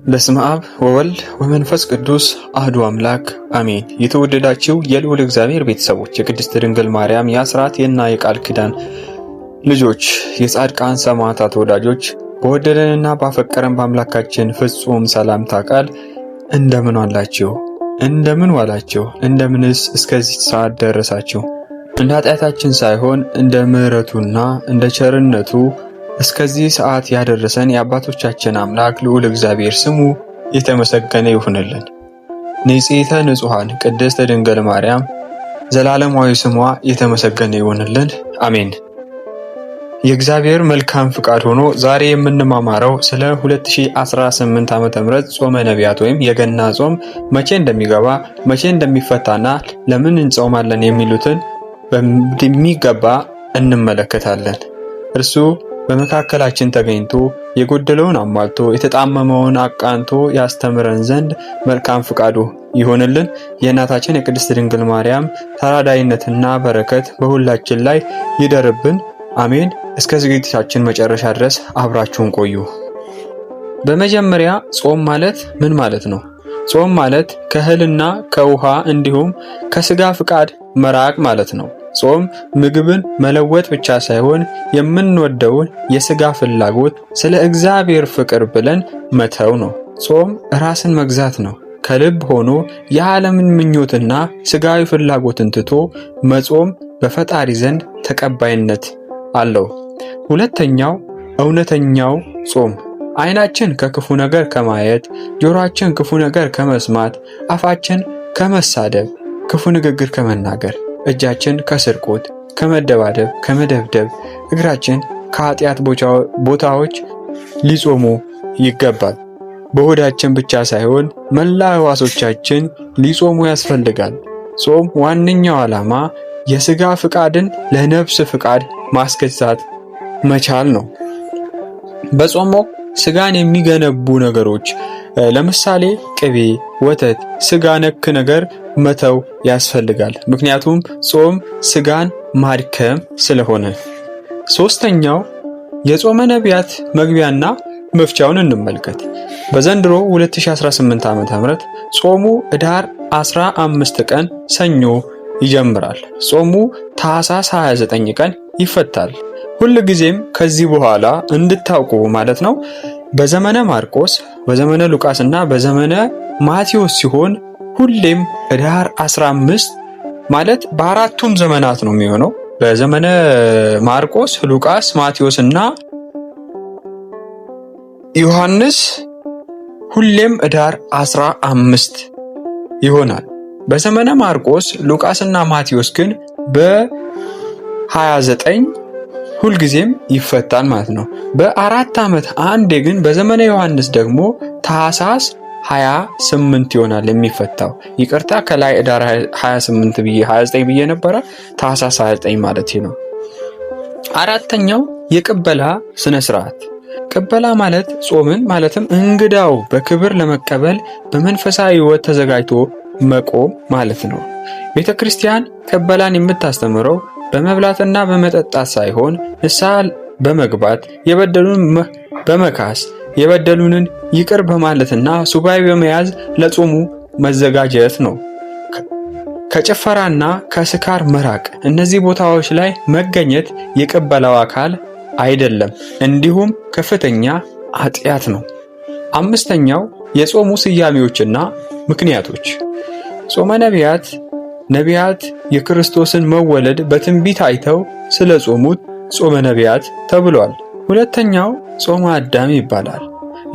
በስመ አብ ወወልድ ወመንፈስ ቅዱስ አህዱ አምላክ አሜን። የተወደዳችሁ የልዑል እግዚአብሔር ቤተሰቦች፣ የቅድስት ድንግል ማርያም የአስራት የና የቃል ኪዳን ልጆች፣ የጻድቃን ሰማዕታት ወዳጆች፣ በወደደንና ባፈቀረን በአምላካችን ፍጹም ሰላምታ ቃል እንደምን ዋላችሁ? እንደምን ዋላችሁ? እንደምንስ እስከዚህ ሰዓት ደረሳችሁ? እንደ ኃጢአታችን ሳይሆን እንደ ምሕረቱና እንደ ቸርነቱ እስከዚህ ሰዓት ያደረሰን የአባቶቻችን አምላክ ልዑል እግዚአብሔር ስሙ የተመሰገነ ይሁንልን። ንጽሕተ ንጹሐን ቅድስት ድንግል ማርያም ዘላለማዊ ስሟ የተመሰገነ ይሁንልን። አሜን። የእግዚአብሔር መልካም ፍቃድ ሆኖ ዛሬ የምንማማረው ስለ 2018 ዓ.ም ጾመ ነቢያት ወይም የገና ጾም መቼ እንደሚገባ፣ መቼ እንደሚፈታና ለምን እንጾማለን የሚሉትን በሚገባ እንመለከታለን። እርሱ በመካከላችን ተገኝቶ የጎደለውን አሟልቶ የተጣመመውን አቃንቶ ያስተምረን ዘንድ መልካም ፍቃዱ ይሆንልን። የእናታችን የቅድስት ድንግል ማርያም ተራዳይነትና በረከት በሁላችን ላይ ይደርብን። አሜን። እስከ ዝግጅታችን መጨረሻ ድረስ አብራችሁን ቆዩ። በመጀመሪያ ጾም ማለት ምን ማለት ነው? ጾም ማለት ከእህልና ከውሃ እንዲሁም ከስጋ ፍቃድ መራቅ ማለት ነው። ጾም ምግብን መለወጥ ብቻ ሳይሆን የምንወደውን የስጋ ፍላጎት ስለ እግዚአብሔር ፍቅር ብለን መተው ነው። ጾም ራስን መግዛት ነው። ከልብ ሆኖ የዓለምን ምኞትና ስጋዊ ፍላጎትን ትቶ መጾም በፈጣሪ ዘንድ ተቀባይነት አለው። ሁለተኛው እውነተኛው ጾም ዓይናችን ከክፉ ነገር ከማየት፣ ጆሮአችን ክፉ ነገር ከመስማት፣ አፋችን ከመሳደብ፣ ክፉ ንግግር ከመናገር፣ እጃችን ከስርቆት፣ ከመደባደብ፣ ከመደብደብ፣ እግራችን ከኃጢአት ቦታዎች ሊጾሙ ይገባል። በሆዳችን ብቻ ሳይሆን መላ ሕዋሶቻችን ሊጾሙ ያስፈልጋል። ጾም ዋነኛው ዓላማ የሥጋ ፍቃድን ለነፍስ ፍቃድ ማስገዛት መቻል ነው። በጾም ወቅት ስጋን የሚገነቡ ነገሮች ለምሳሌ ቅቤ፣ ወተት፣ ስጋ ነክ ነገር መተው ያስፈልጋል። ምክንያቱም ጾም ስጋን ማድከም ስለሆነ። ሶስተኛው የጾመ ነቢያት መግቢያና መፍቻውን እንመልከት። በዘንድሮ 2018 ዓ.ም ጾሙ ኅዳር 15 ቀን ሰኞ ይጀምራል። ጾሙ ታኅሳስ 29 ቀን ይፈታል። ሁል ጊዜም ከዚህ በኋላ እንድታውቁ ማለት ነው። በዘመነ ማርቆስ፣ በዘመነ ሉቃስ እና በዘመነ ማቴዎስ ሲሆን ሁሌም ኅዳር 15 ማለት በአራቱም ዘመናት ነው የሚሆነው። በዘመነ ማርቆስ፣ ሉቃስ፣ ማቴዎስ እና ዮሐንስ ሁሌም ኅዳር 15 ይሆናል። በዘመነ ማርቆስ፣ ሉቃስ እና ማቴዎስ ግን በ29 ሁልጊዜም ይፈታል ማለት ነው። በ4 ዓመት አንዴ ግን በዘመነ ዮሐንስ ደግሞ ታኅሳስ 28 ይሆናል የሚፈታው። ይቅርታ ከላይ ኅዳር 28 ብዬ 29 ብዬ ነበረ። ታኅሳስ 29 ማለት ነው። አራተኛው የቅበላ ስነ ስርዓት። ቅበላ ማለት ጾምን ማለትም እንግዳው በክብር ለመቀበል በመንፈሳዊ ሕይወት ተዘጋጅቶ መቆም ማለት ነው። ቤተ ክርስቲያን ቅበላን የምታስተምረው በመብላትና በመጠጣት ሳይሆን ንስሐ በመግባት፣ የበደሉን በመካስ፣ የበደሉንን ይቅር በማለትና ሱባኤ በመያዝ ለጾሙ መዘጋጀት ነው። ከጭፈራና ከስካር መራቅ፣ እነዚህ ቦታዎች ላይ መገኘት የቅበላው አካል አይደለም፣ እንዲሁም ከፍተኛ ኃጢአት ነው። አምስተኛው የጾሙ ስያሜዎችና ምክንያቶች። ጾመ ነቢያት ነቢያት የክርስቶስን መወለድ በትንቢት አይተው ስለ ጾሙት ጾመ ነቢያት ተብሏል። ሁለተኛው ጾመ አዳም ይባላል።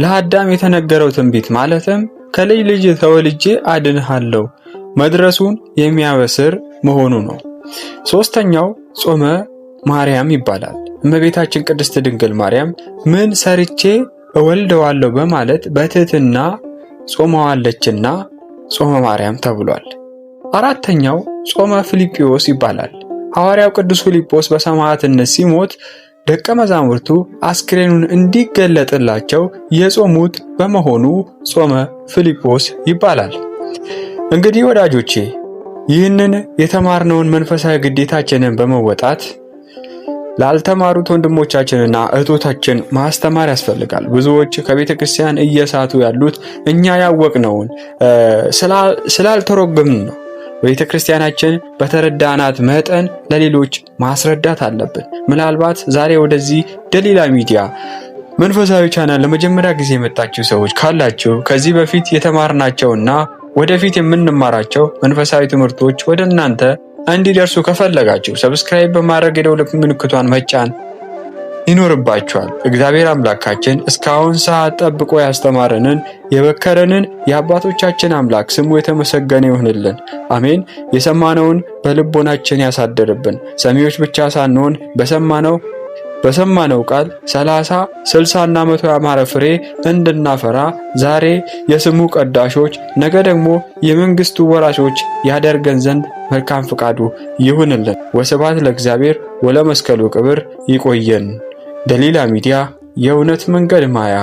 ለአዳም የተነገረው ትንቢት ማለትም ከልጅ ልጅ ተወልጄ አድንሃለሁ መድረሱን የሚያበስር መሆኑ ነው። ሶስተኛው ጾመ ማርያም ይባላል። እመቤታችን ቅድስት ድንግል ማርያም ምን ሰርቼ እወልደዋለሁ በማለት በትህትና ጾመዋለችና ጾመ ማርያም ተብሏል። አራተኛው ጾመ ፊልጶስ ይባላል። ሐዋርያው ቅዱስ ፊልጶስ በሰማዕትነት ሲሞት ደቀ መዛሙርቱ አስክሬኑን እንዲገለጥላቸው የጾሙት በመሆኑ ጾመ ፊልጶስ ይባላል። እንግዲህ ወዳጆቼ ይህንን የተማርነውን መንፈሳዊ ግዴታችንን በመወጣት ላልተማሩት ወንድሞቻችንና እህቶቻችን ማስተማር ያስፈልጋል። ብዙዎች ከቤተ ክርስቲያን እየሳቱ ያሉት እኛ ያወቅነውን ስላልተረጎምን ነው። ቤተ ክርስቲያናችን በተረዳናት መጠን ለሌሎች ማስረዳት አለብን። ምናልባት ዛሬ ወደዚህ ደሊላ ሚዲያ መንፈሳዊ ቻናል ለመጀመሪያ ጊዜ የመጣችሁ ሰዎች ካላችሁ፣ ከዚህ በፊት የተማርናቸውና ወደፊት የምንማራቸው መንፈሳዊ ትምህርቶች ወደ እናንተ እንዲደርሱ ከፈለጋችሁ subscribe በማድረግ የደውል ምልክቷን መጫን ይኖርባችኋል። እግዚአብሔር አምላካችን እስካሁን ሰዓት ጠብቆ ያስተማረንን የመከረንን የአባቶቻችን አምላክ ስሙ የተመሰገነ ይሁንልን። አሜን። የሰማነውን በልቦናችን ያሳድርብን። ሰሚዎች ብቻ ሳንሆን በሰማነው ቃል 30፣ 60ና 100 ያማረ ፍሬ እንድናፈራ ዛሬ የስሙ ቀዳሾች ነገ ደግሞ የመንግስቱ ወራሾች ያደርገን ዘንድ መልካም ፍቃዱ ይሁንልን። ወስብሐት ለእግዚአብሔር ወለመስቀሉ ክብር። ይቆየን። ደሊላ ሚዲያ፣ የእውነት መንገድ ማያ።